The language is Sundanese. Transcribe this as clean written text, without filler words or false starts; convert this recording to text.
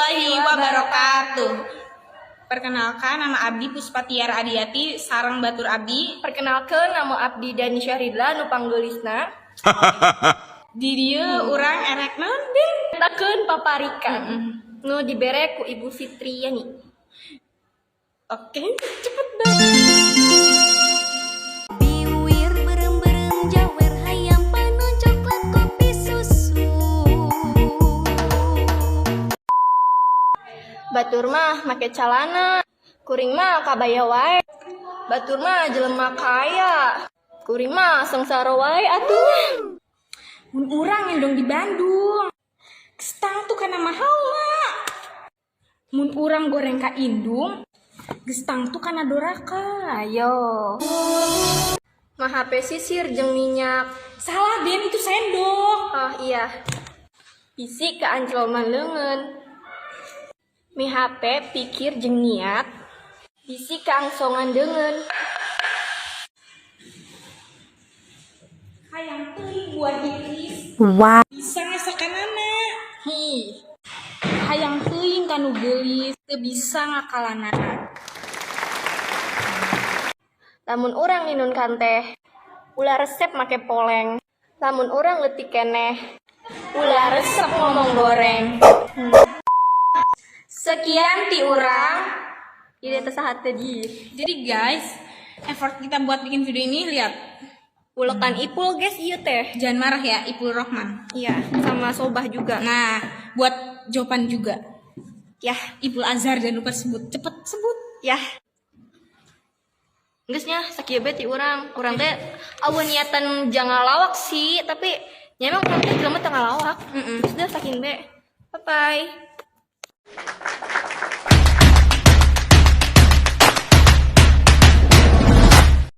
Warahmatullahi wabarakatuh. Perkenalkan, nama Abdi Puspa Tiara Adiati sareng batur Abdi. Perkenalkan, nama Abdi Dani Syahridla nu panggeulisna. Di dieu urang erek naon, Din? Takeun paparikan nu dibere ku Ibu Fitriani. Oke, cepet dong. Biwir beureum-beureum jawer hayam panon coklat kopi susu. Batur mah make calana, kuring mah kabaya wae. Batur mah jelema kaya, kuring mah sengsara wae atuh. Mun urang endong di Bandung, geus tangtu kana mahalna. Mun urang goreng ka indung, geus tangtu kana doraka. Ayo. Mah HP sisir jeung minyak. Salah, Den, itu sendok. Oh iya. Bisi kaanjloman leungeun. Mihape pikir jeung niat. Bisi kaangsongan deungeun. Hayang teuing buah iblis. Wow. Bisa ngasakanana. Hi. Hayang teuing kanu geulis, teu bisa ngakalanana. Lamun urang ninunkan teh, ulah resep make poleng. Lamun urang leutik keneh, ulah resep ngomong goreng. Sekian ti urang. Jadi atas saha tadi. Jadi guys, effort kita buat bikin video ini, lihat. Ulekan Ipul, guys, ieu teh. Jangan marah ya, Ipul Rohman. Iya, sama Sobah juga. Nah, buat Jopan juga. Ya, Ipul Azhar jangan lupa sebut. Cepet sebut. Ya. Geus nya, sakieu be ti urang. Urang teh euweuh niatan jangan lawak sih, tapi nya emang urang teh jelema teu ngalawak. Terus dah, sakieu be. Bye bye.